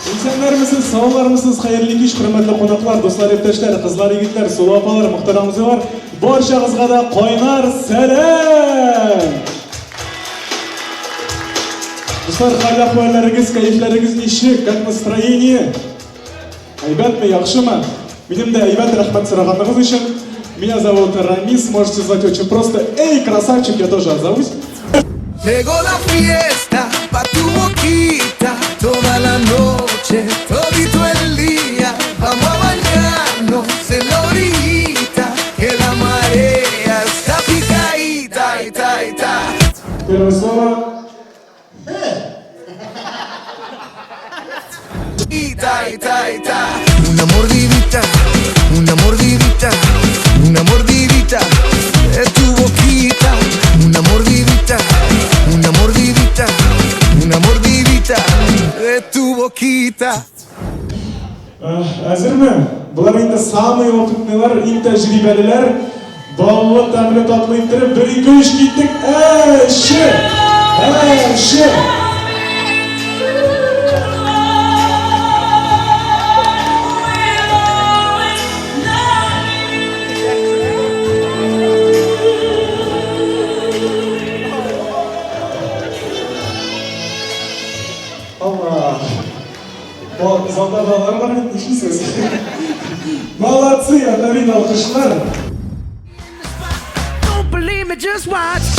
Исәннәрмесез, саулармысыз, хәерле кич, хөрмәтле кунаклар, дуслар, иптәшләр, кызлар, егетләр, сылу апалар, мөхтәрәм абзыйлар, барчагызга да кайнар сәлам! Дуслар, хәл әхвәлләрегез, кәефләрегез ничек? Как настроение? Әйбәтме, яхшымы? Минем дә әйбәт, рәхмәт сораганыгыз өчен. Меня зовут Рамис, можете звать очень просто. Эй, красавчик, я тоже отзовусь. Llegó la fiesta pa' tu boquita toda la noche, todito el día. Vamos a bañarnos en la orillita, que la marea está picadita, ita, ita. Первое слово. Ita, ita, ita. Una mordidita, una mordidita, una mordidita de tu boquita. Una mordidita, una mordidita, una mordidita de tu boquita. Әзерме? Болар инде самый опытныйлар, иң тәҗрибәлеләр. Баллы, тәмле, татлы иттереп, бер, ике, өч, киттек. Әче! Әче! Алла! Залда балалар бар бит, нишлисез? Молодцы, афәрин, алкышлар! Don't believe me, just watch.